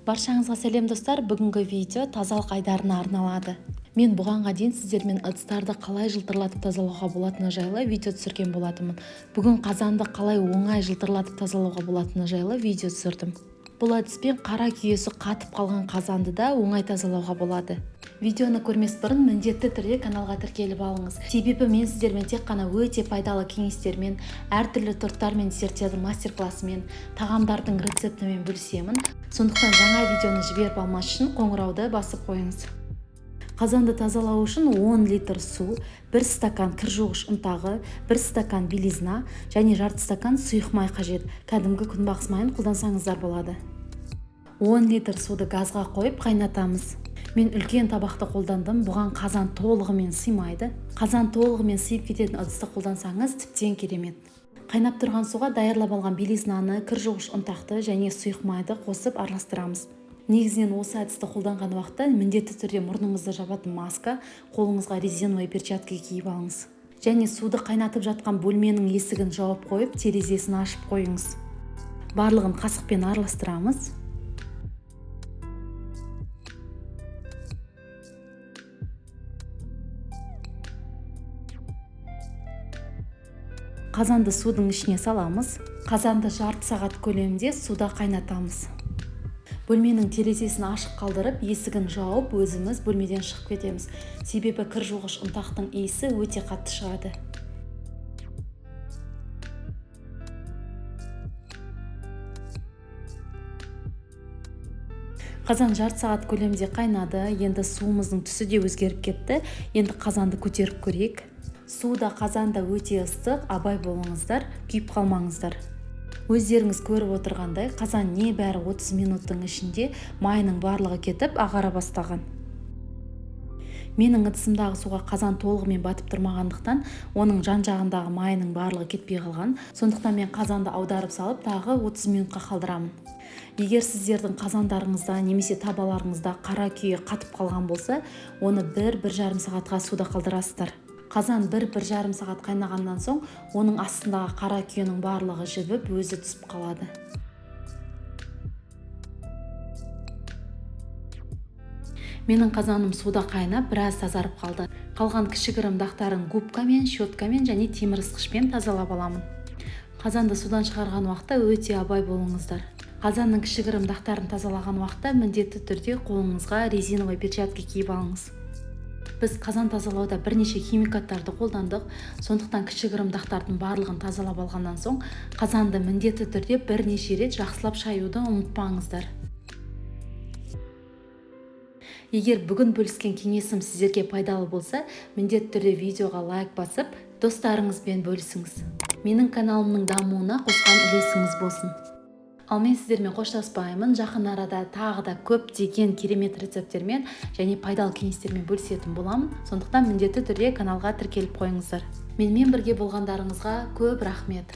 Баршаңызға сәлем, достар! Бүгінгі видео тазалық айдарына арналады. Мен бұғанға дейін сіздермен ыдыстарды қалай жылтырлатып тазалауға болатыны жайлы видео түсірген болатынмын. Бүгін қазанды қалай оңай жылтырлатып тазалауға болатыны жайлы видео түсірдім. Бұл әдіспен қара күйесі қатып қалған қазанды да оңай тазалауға болады. Видеоны көрмес бұрын міндетті түрде каналға тіркеліп алыңыз. Себебі мен сіздермен тек қана өте пайдалы кеңестермен, әртүрлі торттар мен десерттердің мастер-классымен, тағамдардың рецептімен бөлісемін. Сондықтан жаңа видеоны жіберіп алмас үшін қоңырауды басып қойыңыз. Қазанды тазалау үшін 10 литр су, 1 стакан кір жуғыш ұнтағы, 1 стакан Белизна және жарты стакан сұйық май қажет. Кәдімгі күнбағыс майын қолдансаңыздар болады. 10 литр суды газға қойып қайнатамыз. Мен үлкен табақты қолдандым, бұған қазан толығымен сыймайды. Қазан толығымен сыйып кететін ыдысты қолдансаңыз, тіптен керемет. Қайнап тұрған суға даярлап алған Белизнаны, кір жуғыш ұнтақты және сұйық майды қосып араластырамыз. Негізінен осы әдісті қолданған уақытта міндетті түрде мұрныңызды жабатын маска, қолыңызға резиновый перчатка киіп алыңыз. Және суды қайнатып жатқан бөлменің есігін жауып қойып, терезесін ашып қойыңыз. Барлығын қасықпен араластырамыз. Қазанды судың ішіне саламыз. Қазанды жарты сағат көлемінде суда қайнатамыз. Бөлменің терезесін ашық қалдырып, есігін жауып, өзіміз бөлмеден шығып кетеміз. Себебі кір жуғыш ұнтақтың иісі өте қатты шығады. Қазан жарты сағат көлемінде қайнады. Енді суымыздың түсі де өзгеріп кетті. Енді қазанды көтеріп көрейік. Су да, қазан да өте ыстық, абай болыңыздар, күйіп қалмаңыздар. Өздеріңіз көріп отырғандай, қазан небәрі 30 минуттың ішінде майының барлығы кетіп, ағара бастаған. Менің ыдысымдағы суға қазан толығымен батып тұрмағандықтан, оның жан-жағындағы майының барлығы кетпей қалған. Сондықтан мен қазанды аударып салып, тағы 30 минутқа қалдырамын. Егер сіздердің қазандарыңызда немесе табаларыңызда қара күйе қатып қалған болса, оны бір жарым сағатқа суда қалдырасыздар. Қазан бір жарым сағат қайнағаннан соң, оның астындағы қара күйенің барлығы жібіп, өзі түсіп қалады. Менің қазаным суда қайнап, біраз тазарып қалды. Қалған кішігірім дақтарын губкамен, щеткамен және темір ысқышпен тазалап аламын. Қазанды судан шығарған уақытта өте абай болыңыздар. Қазанның кішігірім дақтарын тазалаған уақытта міндетті түрде қолыңызға резиновый перчатка киіп алыңыз. Біз қазан тазалауда бірнеше химикаттарды қолдандық, сондықтан кішігірім дақтардың барлығын тазалап алғаннан соң қазанды міндетті түрде бірнеше рет жақсылап шаюды ұмытпаңыздар. Егер бүгін бөліскен кеңесім сіздерге пайдалы болса, міндетті түрде видеоға лайк басып, достарыңызбен бөлісіңіз. Менің каналымның дамуына қосқан үлесіңіз болсын. Ал мен сіздермен қоштаспаймын. Жақын арада тағы да көптеген керемет рецепттермен және пайдалы кеңестермен бөлісетін боламын. Сондықтан міндетті түрде каналға тіркеліп қойыңыздар. Менімен бірге болғандарыңызға көп рахмет.